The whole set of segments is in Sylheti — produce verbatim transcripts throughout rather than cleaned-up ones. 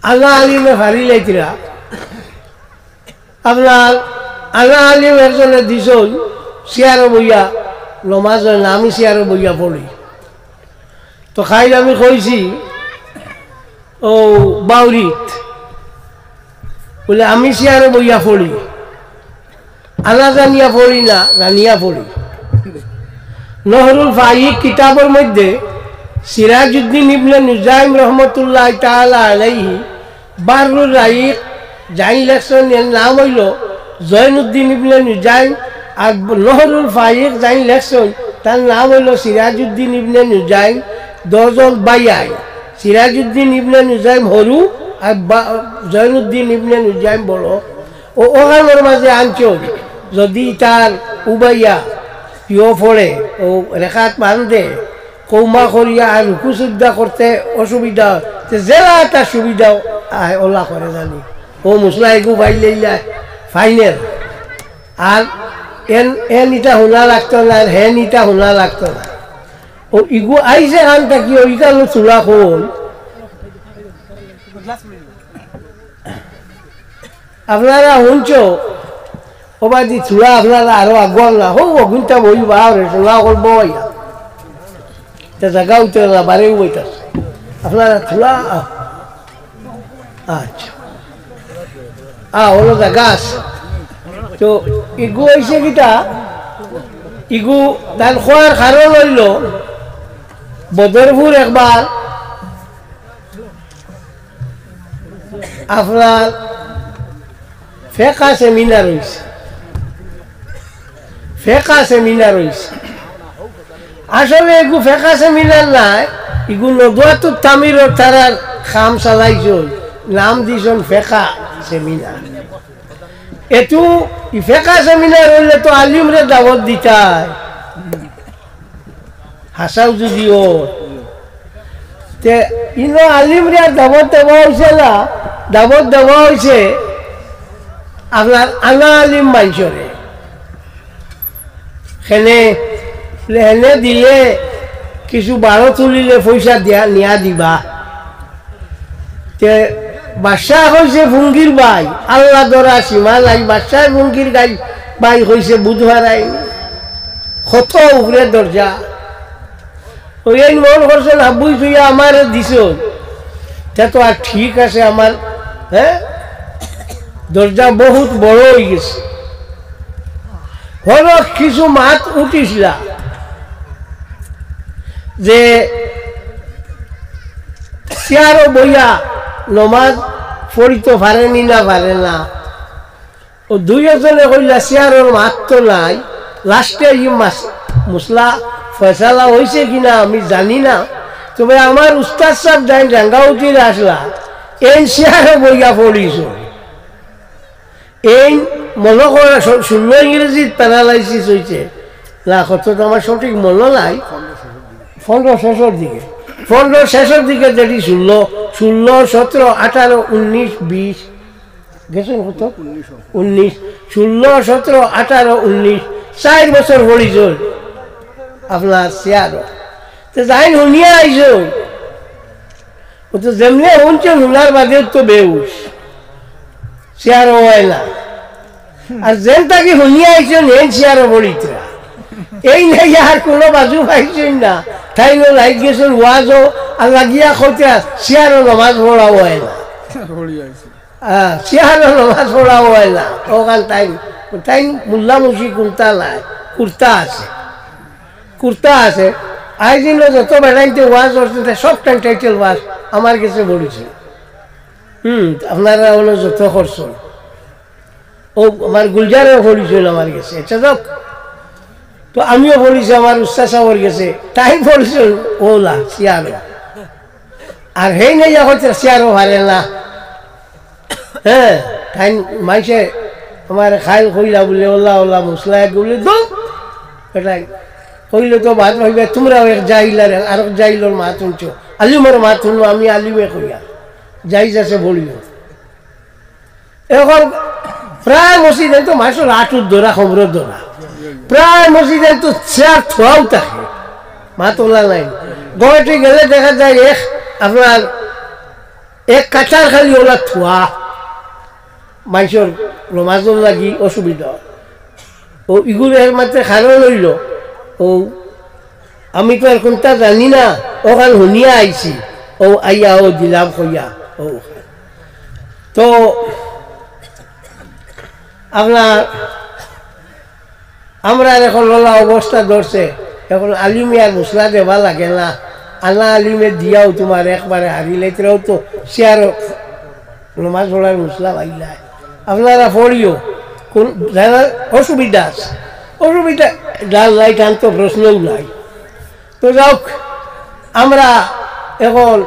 আল্লাহ আলিমে ফারি লাইতরা। আপনার আল্লাহ আলিম একজনে দিছইন, চেয়ারো বইয়া নমাজ অয় না, আমি চেয়ারো বইয়া পড়ি। তো খাইল আমি কইছি, ও বাউরিত, বলে, "আমি চেয়ারো বইয়া পড়ি।" আনা জানিয়া পড়ি না, জানিয়া পড়ি। নহরুল ফাইক কিতাবর মধ্যে সিরাজউদ্দিন ইবনে নুজাইম রহমতুল্লাহ তাআলা আলাইহি বাহরুর রাইক যাইন লেখছইন, এর নাম অইলো জয়নুদ্দিন ইবনে নুজাইম, আর নহরুল ফাইক যাইন লেখছইন, তার নাম অইলো সিরাজউদ্দিন ইবনে নুজাইম। দশ জন ভাই আইন, সিরাজউদ্দিন ইবনে নুজাইম হরু, আর বা-, জয়নুদ্দিন ইবনে নুজাইম বড়। ও ওখানোর মাঝে আনছইন, যদি তার উবাইয়া ইয়ো পড়ে, ও রেখাত বান্ধে, কৌমা করিয়া আর রুকু সুজদা করতে অসুবিধা অয়, তে যেলা তার সুবিধা আয়, ওলা করে জানি। ও মুসলা এগু পাইলে ইলা ফাইনাল। আর এন, এন ইটা হুনা লাগতো না, আর হেন ইটা হুনা লাগতো না। ও ইগু আইছে কান থাকি, ও ইকানো চুলা কই? আপনারা হুনছো, ও বাদি চুলা আপনারা আরো আগুয়ান না, হো, অগুনটা বই বাহারে, চুলা করবো ইয়া। তে জাগা উঠে না, বারে উঠে। আপনারা চুলা, আহ, আচ্ছা। আ, হলো জাগা আছে। তো ইগু অইছে কিতা? ইগু তান খোয়ার কারণ অইলো, বদরপুর একবার আপনার ফেকা সেমিনার অইছে, ফেকা সেমিনার অইছে। আসলে এগু ফেকা সেমিনার নায়, এগু নদওয়াতুত তামিরর তারার কাম চালাইছইন, নাম দিছইন ফেকা সেমিনার। এটু ই ফেকা সেমিনার অইলে তো আলিমরে দাওয়াত দিতায়, হাছাউ যুদি অয়। তে ইনো আলিমরে আর দাওয়াত দেওয়া অইছে না, দাওয়াত দেওয়া অইছে আপনার আনা আলিম মানষরে। হেনে, হেনে দিলে কিছু বারো তুলিলে পয়সা দিয়া, নিয়া দিবা। তে বাদশা কইছে ফুঙ্গির ভাই, আল্লাহ ধরা সীমা নাই, বাদশায় ফুঙ্গির গাই ভাই কইছে বুধবার আইন। কত উপরে দরজা। ওই এই মন করছইন, হাবুই তুই আমারে দিছইন। তে তো আর ঠিক আছে, আমার, হ্যাঁ, দরজা বহুত বড় অই গেছে। হলো কিছু মাত উঠিছিলা যে চেয়ারো বইয়া নমাজ পড়িতো পারেনি না পারে না। ও দুই একজনে কইলা, "চেয়ারর মাত তো নাই।" লাস্টে ই মাস-, মসলা ফয়সালা অইছে কি না আমি জানি না, তবে আমার উস্তাদ সাব যাইন রাঙ্গাউটির আসলা, এইন চেয়ারো বইয়া পড়িছইন। এইন মনো করা ষ-, ষোলো ইংরেজিত প্যারালাইসিস অইছে। না, কত তো আমার সঠিক মনো নাই। পনেরো শেষর দিকে। পনেরো শেষর দিকে যেটি ষোলো, ষোলো, সতেরো, আঠারো, উনিশ, বিশ। গেছইন কত? উনিশ। ষোলো, সতেরো, আঠারো, উনিশ। চাইর বছর পড়িছইন আপনার চেয়ারো। তে যাইন হুনিয়া আইছইন। ও তো যেমনে হুনছইন, হুনার বাদে তো বেউস। চেয়ারো অয় না। আর যেন তাকি হুনিয়া আইছইন, হেন চেয়ারো পড়িতরা। এইন আইয়া আর কুনু বাজু পাইছইন না। তাইন লাইগি গেছইন ওয়াজো, আর লাগিয়া কইতরা, চেয়ারো নমাজ পড়া অয় না। পড়ি আইছে। আহ, চেয়ারো নমাজ পড়া অয় না। ওখান তাইন, তাইন মোল্লা মুন্সি কুন্তা নাই, কুর্তা আছে। কুর্তা আছে। আইজ দিনও যত বেড়াইতে ওয়াজ করছে, তা সব টাইটেল ওয়াজ আমার গেছে পড়িছে। হুম, আপনারা অনো যত করছইন। ও আমার গুলজারও পড়িছইন আমার গেছে। আচ্ছা, যাউক। তো আমিও পড়িছি আমার উস্তাদ সাবর গেছে। তাইন পড়িছইন ওলা, চেয়ারো। আর হেইন আইয়া কইতরা চেয়ারো পারে না। হ্যাঁ, তাইন মাইনষে আমার খাইল কইলা বুলে, "ওলা, ওলা, মুসলা এক" বুলে, "দম।" এটাই। কইলে তো বাদ পাইবা, তোমরাও এক জাহিল আর আরক জাহিলর মাত হুনছো। আলিমর মাত হুনো, আমি আলিমে কইয়া। জাইজ আছে বলিও। এখন প্রায় মসজিদে তো মাইনষর আটুর ধরা, খবরর ধরা। প্রায় মসজিদে তো চেয়ার থোয়াও থাকে। মাত ওলা নাই। গুয়াহাটি গেলে দেখা যায় এক আপনার এক কাতার খালি অলা থুয়া, মানষর নমাজর লাগি অসুবিধা। অউ ইগুর এর মাঝে কারণ অইলো, অউ আমি তো আর কুনতা জানি না, অখান হুনিয়া আইছি, অউ আইয়া অউ দিলাম কইয়া, অউ। তো আপনার আমরার অখন অলা অবস্থা ধরছে, অখন আলিমে আর মশলা দেবা লাগে না। আনা আলিমে দিয়াও তুমার একবারে হারি লাইতরাও তো সে আর নমাজ পড়ার মশলা পাইলায়। আপনারা পড়িও, কুন যারা অসুবিধা আছে, অসুবিধা যার নাই, তান তো প্রশ্নও নাই। তো যাউক, আমরা অখন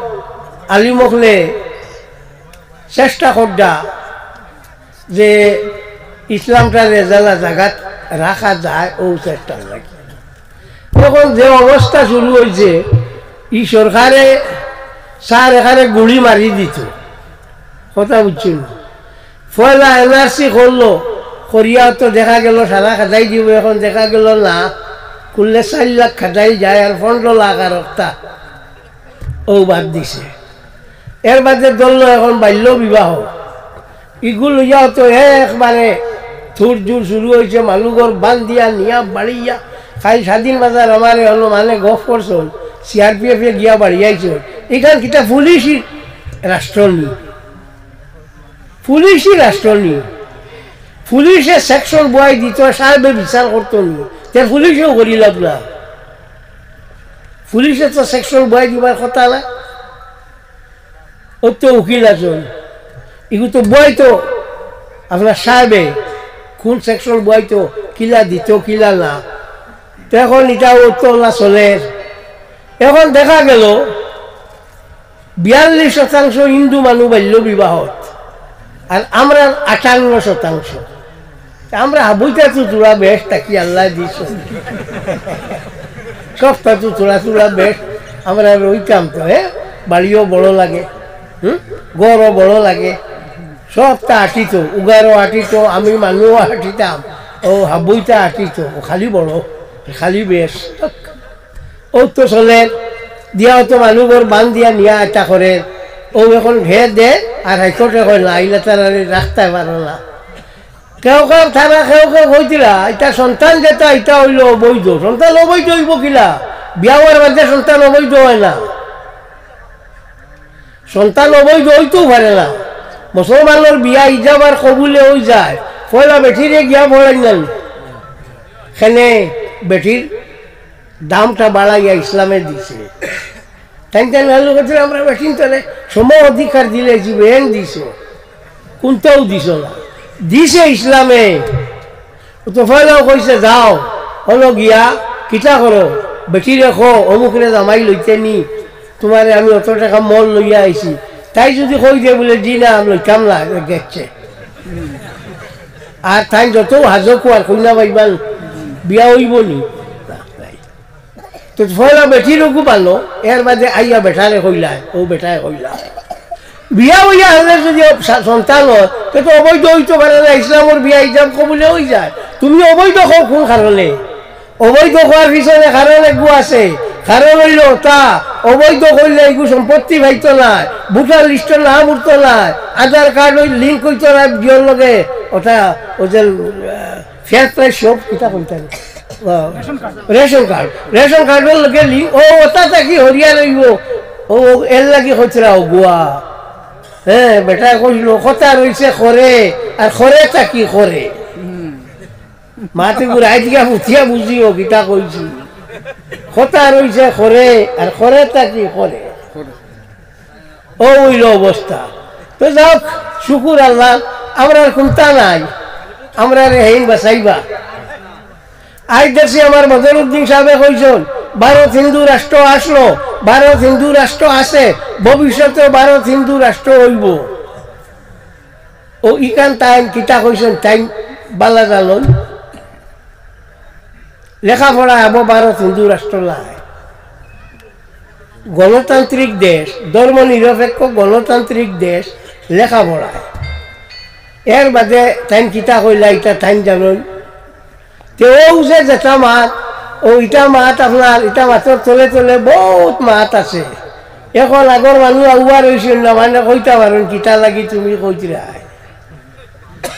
আলিম অকলে চেষ্টা কররা যে ইসলামটারে যেলা জাগাত রাখা যায়, অউ চেষ্টা লাগে। অখন যে অবস্থা শুরু অইছে, ই সরকারে সার এখানে গুলি মারি দিত, কথা বুঝছইন নি? পয়লা এনআরসি করলো, করিয়া তো দেখা গেল সারা খেদাই দিব, অখন দেখা গেল না, করলে চাইর লাখ খেদাই যায় আর পনরো লাখ আর অক্তা অউ বাদ দিছে। এর বাদে ধরলো অখন বাল্য বিবাহ, ইগু লইয়াও তো একবারে থুর জুর শুরু অইছে, মানুগর বান্ধিয়া নিয়া বাড়িয়া। কাইল স্বাধীন বাজার আমারে অনো মানে গফ করছইন, সিআরপিএফ এ গিয়া বাড়িয়াইছইন। ইখান কিতা পুলিশি রাষ্ট্র নি? পুলিশি রাষ্ট্র নি? পুলিশে সেকশন বওয়াই দিত, সাহেবে বিচার করতো নি, তে পুলিশেও করি লাভ না। পুলিশে তো সেকশন বওয়াই দিবার কথা না। অউ তো উকিল আছইন, ইগু তো বওয়াইতো আপনার সাহেবে, কুন সেকশন বওয়াইতো, কিলা দিত কিলা না। তো অখন ইটা অউ তো অলা চলের। অখন দেখা গেল বিয়াল্লিশ শতাংশ হিন্দু মানুষ বাল্য বিবাহত, আর আমরার আটান্ন শতাংশ। আমরা হাবুইতা তো থুড়া বেশ থাকি, আল্লায় দিছইন। সবতা তো থুড়া থুড়া বেশ, আমরা রইতাম তো, হ্যাঁ? বাড়িও বড় লাগে, হুম? ঘরও বড় লাগে, সবতা আটিত, উগারও আটিত, আমি মানুও আটিতাম, অউ হাবুইতা আটিত, অউ খালি বড়, খালি বেশ। অউ তো চলের, দিয়াও তো মানুগর বান্ধিয়া নিয়া ইটা করের, অউ অখন হে দে, আর হাইকোর্টে কয় না, ইলা তারারে রাখতায় পারো না। কেউ কেউ তারা কেউ কেউ কইতরা, ইটা সন্তান যেটা, ইটা অইলো অবৈধ। সন্তান অবৈধ অইবো কিলা? বিয়া অওয়ার বাদে সন্তান অবৈধ অয় না। সন্তান অবৈধ অইতেও পারে না। মুসলমানর বিয়া ইজাব আর কবুলে অইযায়। পয়লা বেটিরে গিয়া পড়াইন না নি? কেনে বেটির দামটা বাড়াইয়া ইসলামে দিছে। তাইন তাইন আল্লাহ করছে, আমরা বেটিন্তরে সম অধিকার দিলে জীবন দিছে, কুনটাও দিছে না, দিছে ইসলামে। অউ তো পয়লাও কইছে, যাও, অনো গিয়া কিতা করো, বেটিরে কও, অমুকরে জামাই লইতে নি, তুমারে আমি অত টেকা মোহর লইয়া আইছি। তাই যুদি কই দে বুলে, জি না, আমি লইতাম না, গেছে। আর তাইন যত হাজো কুয়ার কইনা পাইবা, বিয়া অইবো নি? না, নাই। তো পয়লা বেটির অগু বানো, এর বাদে আইয়া বেটারে কইলায়, অউ বেটায় কইলা। বিয়া অইয়া হারলে যুদি সা-, সন্তান অয়, তে তো অবৈধ অইতো পারে না, ইসলামর বিয়া ইজাব কবুলে অইযায়। তুমি অবৈধ কও কুন কারণে? অবৈধ কওয়ার পিছনে কারণ এগু আছে। কারণ অইলো অটা, অবৈধ কইলে এগু সম্পত্তি পাইতো নায়, ভোটার লিস্টো নাম উঠতো নায়, আধার কার্ড অউ লিংক অইতো নায় বিয়ার লগে, অটা অউ যে, আহ, ফেয়ার প্রাইস সব কিতা কইতাম। আহ, রেশন কার্ড। রেশন কার্ডর লগে লিংক, অউ অটা থাকি হরিয়া রইবো। অউ, অউ এর লাগি কইতরা অগুয়া। হ্যাঁ, বেটায় কইলো, কথা রইছে করে, আর করে থাকি করে। মাতে ঘুরাই দিয়া ফুটিয়া বুঝিও কিতা কইছি। কথা রইছে করে, আর করে থাকি করে। অউ অইলো অবস্থা। তো যাউক, শুকুর আল্লাহ, আমরার কুনতা নাই, আমরারে হেইন বাচাইবা। আইজ দেখছি আমার বদরুদ্দিন সাহেবে কইছইন, ভারত হিন্দু রাষ্ট্র আসলো, ভারত হিন্দু রাষ্ট্র আছে, ভবিষ্যতেও ভারত হিন্দু রাষ্ট্র অইবো। অউ ইখান তাইন কিতা কইছইন, তাইন বালা জানইন। লেখাপড়া অইবো ভারত হিন্দু রাষ্ট্র নায়। গণতান্ত্রিক দেশ, ধর্ম নিরপেক্ষ গণতান্ত্রিক দেশ, লেখাপড়া। এর বাদে তাইন কিতা কইলা, ইটা তাইন জানইন। তে অউ যে যেটা মাত, অউ ইটা মাত আপনার, ইটা মাতর তলে তলে বউত মাত আছে। এখন আগর মানুষ আউয়ার অইছইন না, মানে কইতা পারইন, "কিতা লাগি তুমি কইতরায়?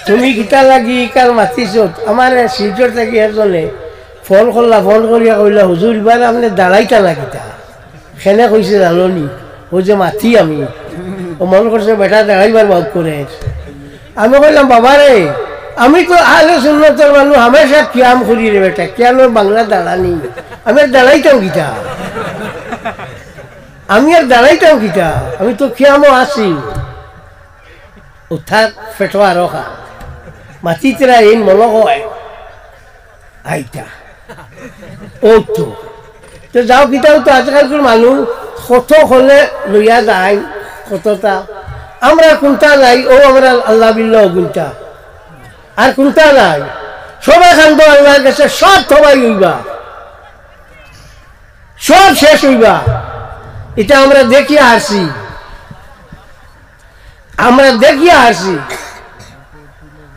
তুমি কিতা লাগি ইকার মাতিছত?" আমারে শিলচর থাকি একজনে ফোন করলা, ফোন করিয়া কইলা, "হুজুর, ইবার আপনে দাঁড়াইতা না কিতা?" কেনে কইছে জানো নি? অউ যে মাতি আমি, অউ মনো করছে বেটা দাঁড়াইবার বাউত করে। আমি কইলাম, "বাবা রে, আমি তো আহলে সুন্নতর মানুষ, হামেশা কিয়াম করি রে বেটা, কিয়ামর বাংলা দাঁড়ানি, আমি আর দাঁড়াইতাম কিতা? আমি আর দাঁড়াইতাম কিতা? আমি তো কিয়ামো আছি।" অউ তার পেটো আরো খা, মাতিতরা এইন মনো কয় আইতা। অউ তো। তো যাও, কিতাও তো আজকালকার মানুষ কত হলে লইয়া যায়, কততা। আমরা কুনতা নাই, অউ আমরা আল্লাহ বিল্লাহ কুনতা। আর কুনতা নাই। সবে কান্দো আল্লাহর গেছে, সব তবাই অইবা। সব শেষ অইবা। ইটা আমরা দেখিয়া হারছি। আমরা দেখিয়া হারছি,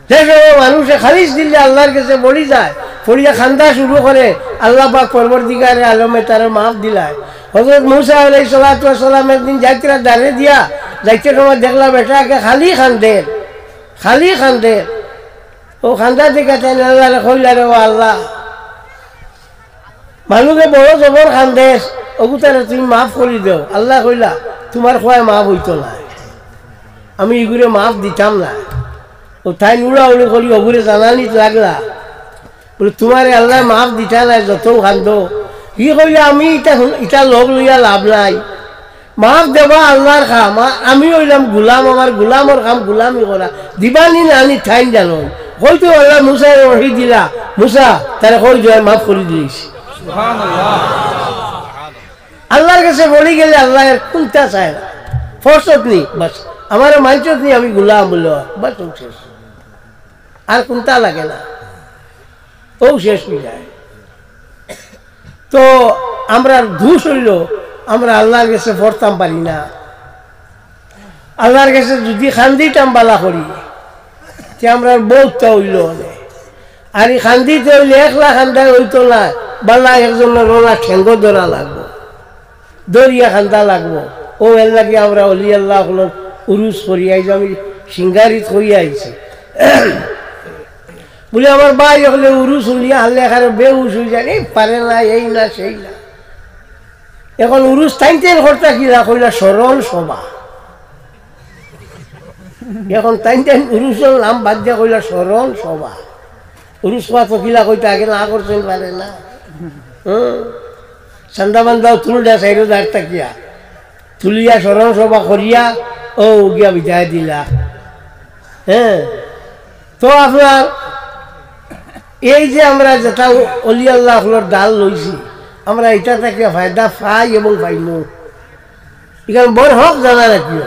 যে সময় মানুষে খালিস দিলে আল্লাহর গেছে পড়ি যায়, পড়িয়া কান্দা শুরু করে, আল্লাহ পাক পরবর্তীকারে আলমে তারে মাফ দিলায়। হযরত মুসা আলাইহিস সালাতু ওয়াস সালাম একদিন যাইতরা দারে দিয়া, যাইতে সময় দেখলা বেটা একে খালি কান্দের, খালি কান্দের। অউ কান্দা দেখিয়া তাইন আল্লাহরে কইলা, "রে ও আল্লাহ, মানুষে বড় জবর কান্দের, অগুতারে তুমি মাফ করি দেও।" আল্লায় কইলা, "তুমার কওয়ায় মাফ অইতো নায়, আমি ইগুরে মাফ দিতাম নায়।" অউ তাইন উড়াউড়ি করি অগুরে জানানিত লাগলা, বলে, "তুমারে আল্লায় মাফ দিতা নায়, যতউ কান্দো।" হি কইলা, "আমি ইটা হুন-, ইটা লগ লইয়া লাভ নাই, মাফ দেওয়া আল্লাহর কাম, আ-, আমি অইলাম গুলাম, আমার গুলামর কাম গুলামি করা, দিবানি না আনি তাইন জানইন।" কইতে আল্লায় মুসারে ওহি দিলা, "মুসা, তারে কই দেও, মাফ করি দিলাইছি।" আল্লাহর গেছে পড়ি গেলে আল্লায় আর কুনতা চায় না, ফরসত নি, বাস, আমারে মানছত নি, আমি গুলাম বলে, বাস, অউ শেষ, আর কুনতা লাগে না, অউ শেষ অই যায়। তো আমরার দুষ অইলো, আমরা আল্লাহর গেছে পড়তাম পারি না। আল্লাহর গেছে যুদি কান্দিতাম বালা করি, তে আমরার বউততা অইলো অনে। আর ই কান্দিতে অইলে একলা কান্দায় অইতো না, বালা একজনর অলা ঠেঙ্গো ধরা লাগবো, ধরিয়া কান্দা লাগবো। অউ এরলাগি আমরা অলি আল্লাহ অকলর উরুস করি, আইজ আমি সিঙ্গারিত কইয়া আইছি। বলে, আমার ভাই অকলে উরুস হুনিয়া হারলে একেবারে বেহুশ অই যায়, এই পারে না, এই না, সেই না। এখন উরুস তাইন তাইন করতা কিলা কইলা স্মরণ সভা। এখন তাইন তাইন উরুসর নাম বাদ দিয়া কইলা স্মরণ সভা। উরুস কওয়া তো কিলা কইতা আগে না করছইন পারে না। হুম। চান্দা বান্দাও তুলডা চাইরো দাঁড় থাকিয়া। তুলিয়া স্মরণ সভা করিয়া অউ গিয়া বিদায় দিলা। হ্যাঁ, তো আপনার এই যে আমরা যেটা অলি আল্লাহ অকলর দাল লইছি, আমরা ইটা থাকিয়া ফায়দা পাই এবং পাইমু। ইখান বড় হক জানা রাখিও।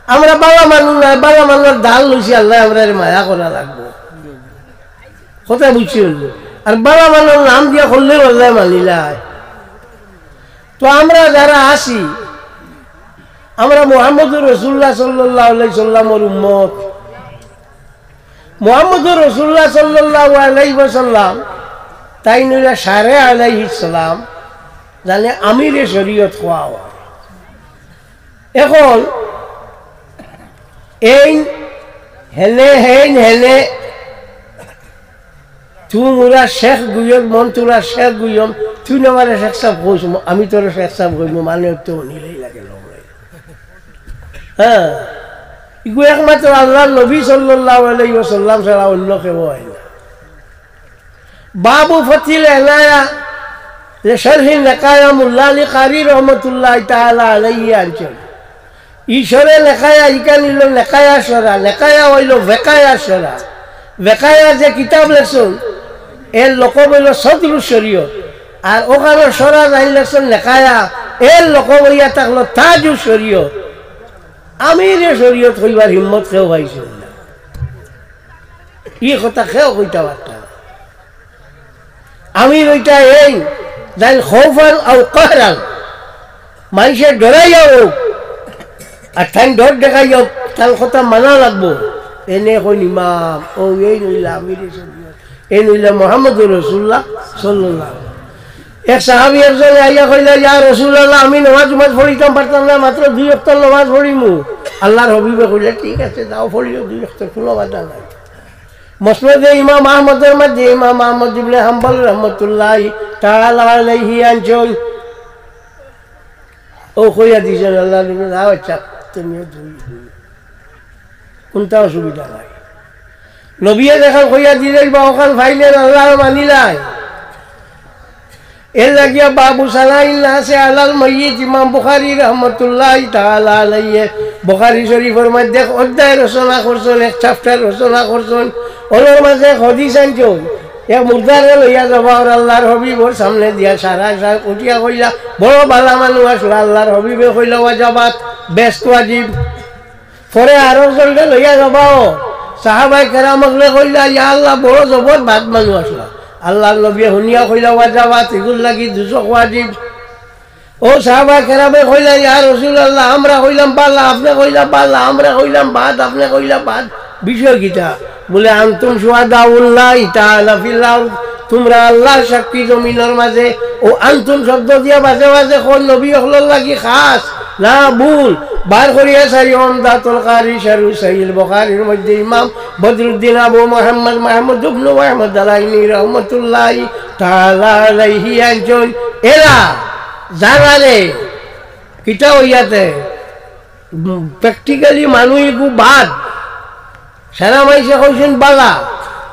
আমরা বালা মানুষ নায়, বালা মানুষর দাল লইছি, আল্লায় আমরারে মায়া করা লাগবো। কথা বুঝছি অইলো? আর বালা মানুষর নাম দিয়া করলেউ আল্লায় মানিলায়। তো আমরা যারা আছি, আমরা মুহাম্মদুর রাসূলুল্লাহ সাল্লাল্লাহু আলাইহি সাল্লামর উম্মত। মুহাম্মদুর রাসূলুল্লাহ সাল্লাল্লাহু আলাইহি ওয়াসাল্লাম, তাইন অইলা সারে আলাইহিস সালাম, যানে আমিরে শরীয়ত কওয়া অয়। এখন এইন হেনে, হেইন হেনে, তুই মোরা শেখ গুইয়ম, মন তোরা শেখ গুইয়ম, তুই না আমারে শেখ সাব কইস, ম-, আমি তোরে শেখ সাব কইমু, মানে তো নিলেই লাগে লড়াই। হ্যাঁ, ইগু একমাত্র আল্লাহর নবী সাল্লাল্লাহু আলাইহি ওয়াসাল্লাম ছাড়া অন্য কেউ হয় না। বাবু ফতিল এনায়া, লে শরহি নেকায়া মুল্লা আলী কারি রহমতুল্লাহ তাআলা আলাইহি আনছেন। ই সরে নেকায়া, ইখান অইলো নেকায়া সরা, নেকায়া অইলো বেকায়া সরা। বেকায়া যে কিতাব লেখছইন, এর লকব অইলো সদরু শরীয়ত। আর অখানো সরা যাইন লেখছইন নেকায়া, এর লকব অইয়া থাকলো তাজু শরীয়ত। আমিরে শরীয়ত কইবার হিম্মত কেউ পাইছে না। ই কথা কেউ কইতা পারতা না। আমির অইতা এইন, যাইন খৌফান আও কাহরান। মানষে ডরাইয়া অউক, আর তাইন ডর দেখাইয়া অউক, তান কথা মানা লাগবো। এনে কইন ইমাম, অউ এইন অইলা আমিরে শরীয়ত, এইন অইলা মুহাম্মদুর রাসূলুল্লাহ সাল্লাল্লাহু আলাইহি ওয়াসাল্লাম। এক সাহাবী একজনে আইয়া কইলা, "ইয়া রাসূলুল্লাহ, আমি নামাজ উমাজ পড়িতাম পারতাম না, মাত্র দুই ওয়াক্ত নামাজ পড়িমু।" আল্লাহর হাবিবে কইলা, "ঠিক আছে, যাও পড়িও দুই ওয়াক্ত, কুনু বাধা নাই।" মুসনাদে ইমাম আহমদর মাঝে ইমাম আহমদ ইবনে হাম্বল রহমতুল্লাহি তাআলা আলাইহি আনছইন, ও কইয়া দিছইন, "আল্লাহর নবী, যাও, আচ্ছা, তুমিও দুই, দুই।" কুনটা অসুবিধা নাই। নবিয়ে যেখান কইয়া দিলে বা ওখান পাইলে আল্লাহ মানিলাই। এর লাগিয়া বাবু সানাইন নাসে আলাল মাইয়িত ইমাম বুখারী রহমতুল্লাহি তাআলা আলাইহি বুখারী শরীফর মধ্যে এক অধ্যায় রচনা করছইন, এক chapter রচনা করছইন। ওর মাঝে এক হাদিস আনছইন, এক মুর্দারে লইয়া যাবা ওর আল্লাহর হাবিবর সামনে দিয়া সারা সারা উঠিয়া কইলা, "বড় বালা মানুষ আছলা।" আল্লাহর হাবিবে কইলা, "ওয়াজাবাত, বেহেশত ওয়াজিব।" পরে আরক জনরে লইয়া যাবাও। সাহাবায়ে কেরাম অকলে কইলা, "ইয়া আল্লাহ, বড় জবর বাদ মানুষ আছলা।" আল্লাহর নবী হুনিয়া কইলা, "ওয়াজাবাত, ইগুর লাগি দুজখ ওয়াজিব।" ও সাহাবায়ে কেরামে কইলা, "ইয়া রাসূলুল্লাহ, আমরা কইলাম বালা, আপনে কইলা বালা, আমরা কইলাম বাদ, আপনে কইলা বাদ, বিষয় কিতা?" বলে, "আনতুম শুহাদাউল্লাহি তাআলা ফিল আরদ।" তুমরা আল্লাহর সাক্ষী জমিনর মাঝে। ও আনতুম শব্দ দিয়া বাজে বাজে কর নবী অকলর লাগি খাস। না, ভুল। বার করিয়া চাই উমদাতুল কারি শারহু সহিহুল বুখারীর মধ্যে ইমাম বদরুদ্দিন আবু মুহাম্মদ মাহমুদ ইবনু আহমদ আল আইনি রহমতুল্লাহি তাআলা আলাইহি আনছইন। এরা জানালে কিতা অইয়াতে, উম, practically মানুষ ইগু বাদ। সারা মাইনষে কইছইন বালা।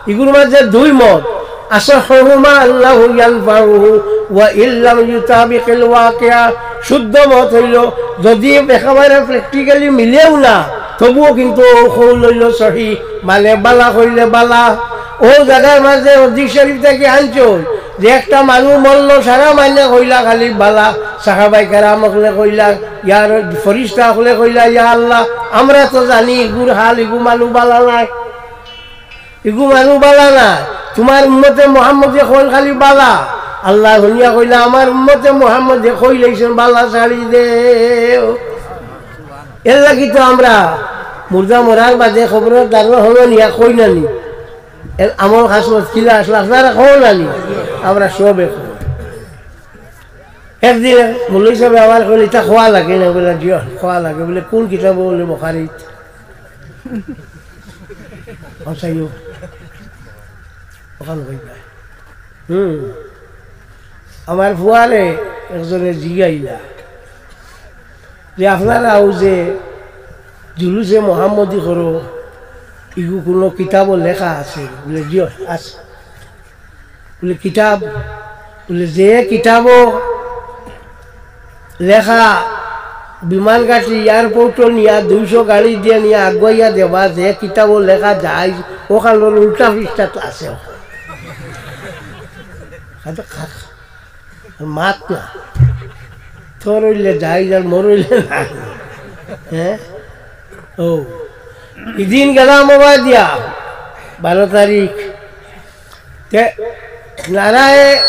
ইগুর মাঝে দুই মত। আসাহুমা আন্নাহু ইয়ানফাউহু ওয়া ইল্লাম ইউতাবিকিল ওয়াকিআ। শুদ্ধ মত অইলো, যদি একেবারে practically মিলেও না, তবুও কিন্তু অউ কওল অইলো সহি, মানে বালা কইলে বালা। অউ জাগার মাঝে হাদিস শরীফ থাকি আনছইন যে একটা মানুষ মরলো, সারা মাইনষে কইলা খালি বালা, সাহাবায়ে কেরাম অকলে কইলা, ইয়ার ফিরিস্তা অকলে কইলা, "ইয়া আল্লাহ, আমরা তো জানি ইগুর হাল, ইগু মানুষ বালা নায়, ইগু মানুষ বালা নায়, তুমার উম্মতে মুহাম্মদে কইন খালি বালা।" আল্লায় হুনিয়া কইলা, "আমার উম্মতে মুহাম্মদে কইলাইছইন বালা, ছাড়ি দেও।" এর লাগি তো আমরা মুর্দা মরার বাদে কবরর দারো হলো নিয়া কই না নি, এর আমল খাসলত কিলা আছলা, আপনারা কও না নি, আমরা সবে কই। একদিন এক মৌলভী সাবে আমার কইলে, "ইতা কওয়া লাগে না?" বলে, "জি অয়, কওয়া লাগে।" বলে, "কুন কিতাবো?" বলে, "বুখারীত।" হাছাইও। ওখান কইবা। হুম। আমার ফুয়ারে একজনে জিগাইলা যে, "আপনারা অউ যে জুলুসে মোহাম্মদী করো, ইগু কুনু কিতাবো লেখা আছে?" বলে, "জি অয়, আছে।" বলে, "কিতাব?" বলে, "যে কিতাবো লেখা বিমান ঘাটি এয়ারপোর্টো নিয়া দুইশো গাড়ি দিয়া নিয়া আগুয়াইয়া দেবা, যে কিতাবো লেখা যায়, ওখানোর উল্টা পৃষ্ঠাত আছে।" খালি খা-, আর মাত না। তোর অইলে যায়, আর মোর অইলে না। হ্যাঁ? ও, ইদিন গেলাম ওবা দিয়া, বারো তারিখ। তে নারায়ে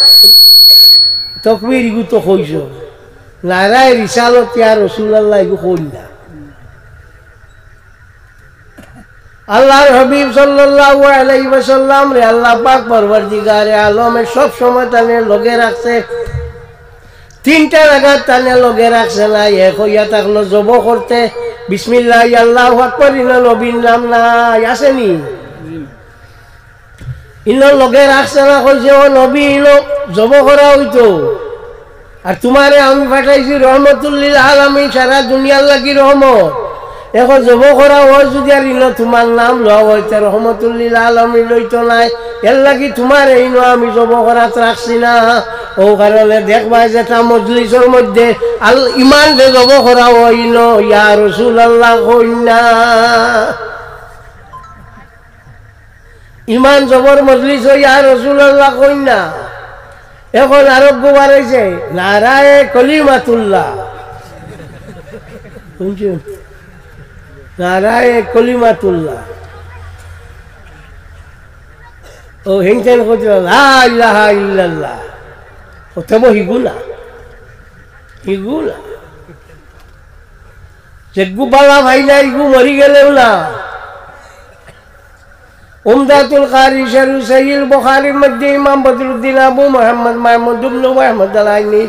তকবীর ইগু তো কইছো, নারায়ে রিসালত ইয়া রাসূলুল্লাহ ইগু কইলা না। আল্লাহর হাবিব সাল্লাল্লাহু আলাইহি ওয়াসাল্লামরে আল্লাহ পাক পরওয়ারদিগারে আলমে সব সময় তানে লগে রাখছে। তিনটা জাগাত তানে লগে রাখছে না, এক অইয়া থাকলো জবো করতে, বিসমিল্লাহ, আল্লাহু আকবার, ইনো নবীর নাম নাই, আছে নি? ইনো লগে রাখছে না, কইছে, "ও নবী, ইনো জবো করা অইতো। আর তুমারে আমি পাঠাইছি রহমতুল্লিল আলামিন, সারা দুনিয়ার লাগি রহমত। এখন জবো করা অয় যুদি আর ইনো তুমার নাম লওয়া অয়, তে রহমতুল লিল আলামিন অইতো নায়, এর লাগি তুমারে ইনো আমি জবো করাত রাখছি না।" অউ কারণে দেখবায় যেতা মজলিসর মধ্যে আল ইমানরে জবো করা অয়, ইনো ইয়া রাসূলুল্লাহ কইন না। ইমান জবর মজলিসো ইয়া রাসূলুল্লাহ কইন না। এখন আরোগ্য বাড়াইছে, নারায়ে কলিমাতুল্লাহ। শুনছইন? নারায়ে কলিমাতুল্লাহ। ও হিংসেন করতে লা ইলাহা ইল্লাল্লাহ। ও তবু হিগু না। হিগু না। যেগু বালা ভাই না, হিগু মরি গেলেও না। উমদাতুল কারি শরহ সহিহুল বুখারীর মধ্যে ইমাম বদরুদ্দিন আবু মুহাম্মদ মাহমুদ ইবনে আহমদ আল আইনি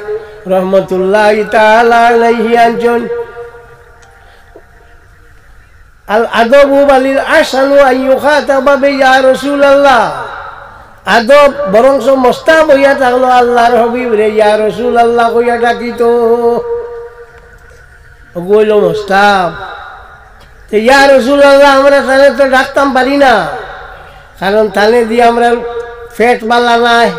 রহমতুল্লাহি তাআলা আলাইহি আনছইন, আল আদবু বালিল আহসানু আন ইউখাতাবা বি ইয়া রাসূলুল্লাহ। আদব বরঞ্চ মুস্তাহাব অইয়া থাকলো আল্লাহর হাবিবরে ইয়া রাসূলুল্লাহ কইয়া ডাকিতো। অগু অইলো মুস্তাহাব। তে ইয়া রাসূলুল্লাহ, আমরা তানে তো ডাকতাম পারি না, কারণ তানে দি আমরার পেট ভালা নায়।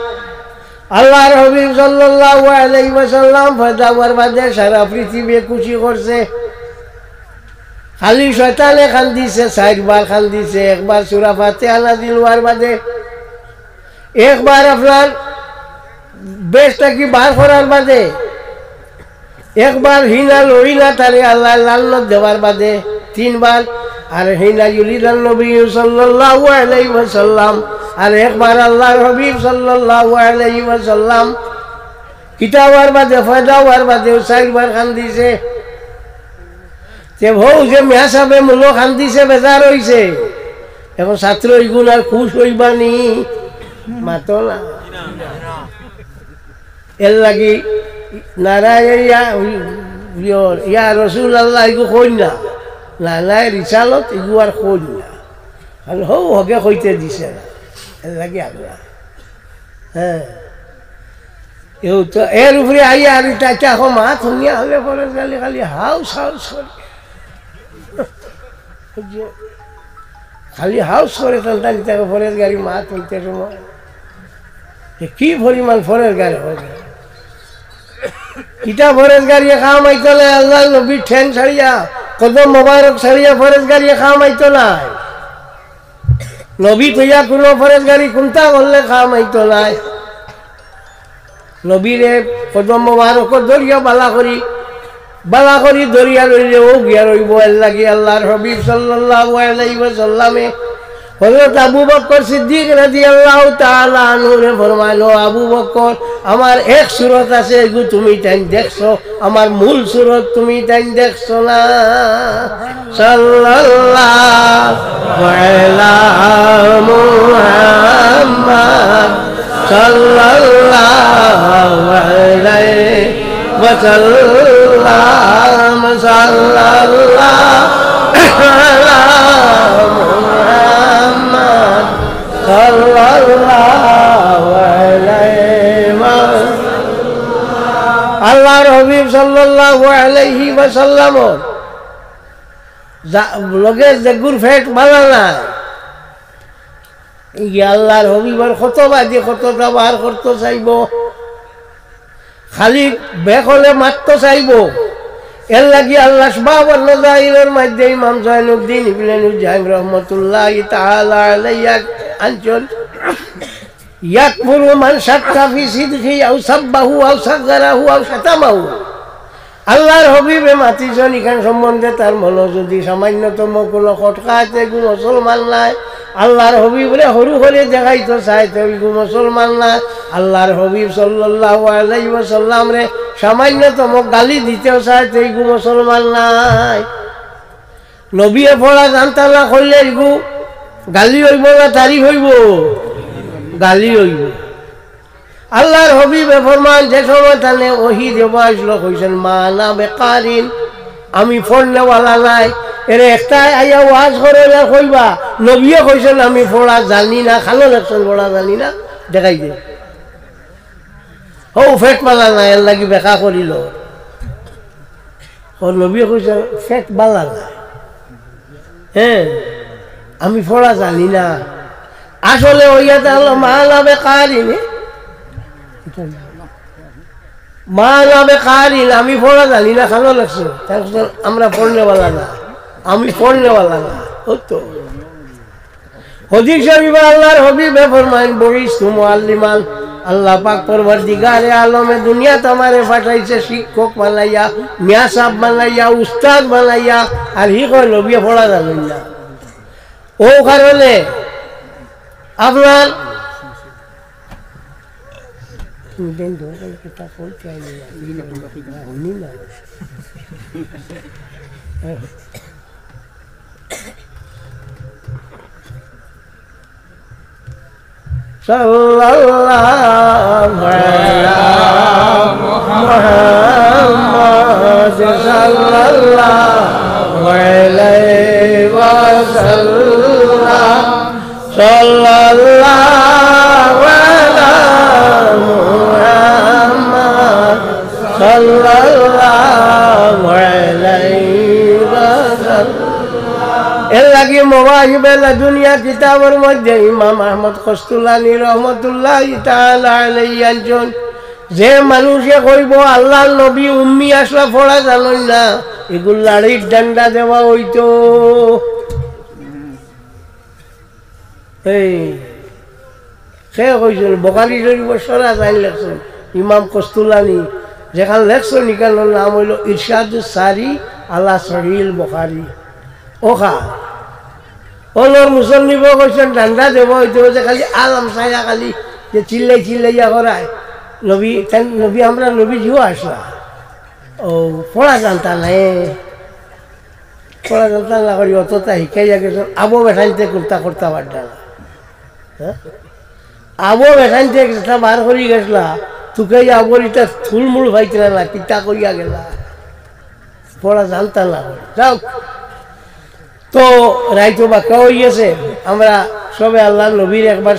আল্লাহর হাবিব সাল্লাল্লাহু আলাইহি ওয়াসাল্লাম পয়দা অওয়ার বাদে সারা পৃথিবী খুশি করছে। খালি শয়তানে কান্দিছে, চাইরবার কান্দিছে, একবার সূরা ফাতিহা নাজিল অওয়ার বাদে, একবার আপনার বেহেস্ত থাকি বার করার বাদে, একবার হিনা লড়িনা তারে আল্লাহ লানত দেওয়ার বাদে, তিনবার, আর হিনা ইউলিদান নবী সাল্লাল্লাহু আলাইহি ওয়াসাল্লাম, আর একবার আল্লাহর হাবিব সাল্লাল্লাহু আলাইহি ওয়াসাল্লাম কিতা অওয়ার বাদে, পয়দা অওয়ার বাদে চাইরবার কান্দিছে। তে হউ যে মিয়া সাবে মূলো কান্দিছে, বেজার অইছে, এখন ছাত্র ইগুন আর খুশ অইবা নি? মাতো না। এর লাগি নারায়ে ইয়া, ইয়া, ইয়া রাসূলুল্লাহ ইগু কইন না, নারায়ে রিসালত ইগু আর কইন না, কারণ হউ হগে কইতে দিছে না, এর লাগি আমরা। হ্যাঁ, এও তো এর উপরে আইয়া আর ইতা ইতা কো মাত হুনিয়া হলে পরেশগারী খালি হাউস হাউস করে। বুঝছো? খালি হাউস করে টানটানি থাকে পরেশগারী মাত হুনতে সময়। এ কি পরিমাণ পরেশগারী হবে? ইটা পরেশগারী কাম আইতো নায়, আল্লাহর নবীর ঠেং ছাড়িয়া, কদম মোবারক ছাড়িয়া পরেশগারী কাম আইতো নায়। নবী থইয়া কুনু পরেশগারী কুন্তা করলে কাম আইতো নায়। নবীরে কদম মোবারক ধরিয়া বালা করি, বালা করি ধরিয়া রইলে অউ গিয়া রইবো। এর লাগি আল্লাহর হাবিব সাল্লাল্লাহু আলাইহি ওয়াসাল্লামে হযরত আবু বকর সিদ্দিক রাদিয়াল্লাহু তাআলা আনহুরে ফরমাইলো, "আবু বকর, আমার এক সুরত আছে, এগু তুমি তাইন দেখছো, আমার মূল সুরত তুমি তাইন দেখছো না।" সাল্লাল্লাহু আলা মুহাম্মদ, সাল্লাল্লাহু আলাইহি ওয়াসাল্লাম, সাল্লাল্লাহু আলা মুহাম্মদ, সাল্লাল্লাহু আলাইহি ওয়াসাল্লাম। আল্লাহর হাবিব সাল্লাল্লাহু আলাইহি ওয়াসাল্লাম যা-, লগে যেগুর পেট ভালা নায়, ই আল্লাহর হাবিবর কত বাদে কততা বার করতো চাইবো, খালি বেকলে মাততো চাইবো। এর লাগি আল্লাহ আসবাবুন নাজাইরর মধ্যে ইমাম জয়নুদ্দিন ইবনে নুজাইম রহমতুল্লাহি তাআলা আলাইহি আনছইন, ইয়াকফুরু মান শাক্কা ফি সিদকি আও সাব্বাহু আও সাগগারাহু আও শাতামাহু। আল্লাহর হাবিবে মাতিছইন, ইখান সম্বন্ধে তার মনো যুদি সামান্যতম কুনু খটকা আছে, ইগু মুসলমান নায়। আল্লাহর হাবিবরে হুরু করি দেখাইতো চায়, তে ইগু মুসলমান নায়। আল্লাহর হাবিব সাল্লাল্লাহু আলাইহি ওয়াসাল্লামরে সামান্যতম গালি দিতেও চায়, তে ইগু মুসলমান নায়। নবীয়ে পড়া জানতা না কইলে ইগু গালি অইবো না তারিফ অইবো? গালি অইবো। আল্লাহর হাবিবে ফরমাইন, যে সময় তানে ওহী দেওয়া অইছিল, কইছইন, "মা আনা বেকারিন, আমি পড়নেওয়ালা নায়।" এরে একটায় আইয়া ওয়াজ করো, ইয়া কইবা, নবীয়ে কইছইন, "আমি পড়া জানি না।" খানো লেখছইন, "পড়া জানি না।" দেখাই দে। হউ পেট ভালা নায়, এর লাগি বেকা করিল। ও নবীয়ে কইছইন, "পেট ভালা নায়।" হ্যাঁ, আমি পড়া জানি না। আসলে অইয়া তা অইলো, "মা আনা বেকারিন, মা আনা বেকারিন, আমি পড়া জানি না।" খানো লেখছইন, তাই কইছইন, "আমরা পড়নেওয়ালা না, আমি পড়নেওয়ালা না।" ও তো। হাদিস শরীফে আল্লাহর হাবিবে ফরমাইন, "বুইস্তু মুআল্লিমান।" আল্লাহ পাক পরওয়ারদিগারে আলমে দুনিয়াত আমারে পাঠাইছে শিক্ষক বানাইয়া, মিয়া সাব বানাইয়া, উস্তাদ বানাইয়া, আর হি কয় নবীয়ে পড়া জানইন না। অউ কারণে আপনার صلى الله على محمد، صلى الله عليه وسلم، صلى الله على محمد، صلى الله عليه وسلم। এর লাগি মওয়াহিবে লাদুনিয়া কিতাবর মধ্যে ইমাম আহমদ কস্তুলানি রহমতুল্লাহি তাআলা আলাইহি আনছইন, যে মানুষে কইবো আল্লাহর নবী উম্মি আছলা, পড়া জানইন না, ইগুর লাড়ির ডান্ডা দেওয়া অইতো। এই, কে কইছইন? বুখারী শরীফর শরহ যেইন লেখছইন ইমাম কস্তুলানি, যেখান লেখছইন, ইখানর নাম অইলো ইরশাদুস সারি আলা সহিহুল বুখারী। ওখান, অনর মুসন্নিফে কইছইন, ডান্ডা দেওয়া অইতো যে খালি আলম ছায়া খালি যে চিল্লাই চিল্লাইয়া করায়, নবী, তান নবী, আমরার নবীজিও আছলা। ও, পড়া জানতা নায়। পড়া জানতা না করি অততা হিকাইয়া গেছইন, আবো বেটাইন্তে কুন্তা করতা পারতা না। হ্যাঁ? আবো বেটাইন্তে যেটা বার করি গেছলা, তুকাইয়া আবোর ইটা থুলমুল পাইতরা না, কিতা কইয়া গেলা। পড়া জানতা না করি। যাউক। তো রাইত বাক্কা অইগেছে, আমরা সবে আল্লাহর নবীর একবার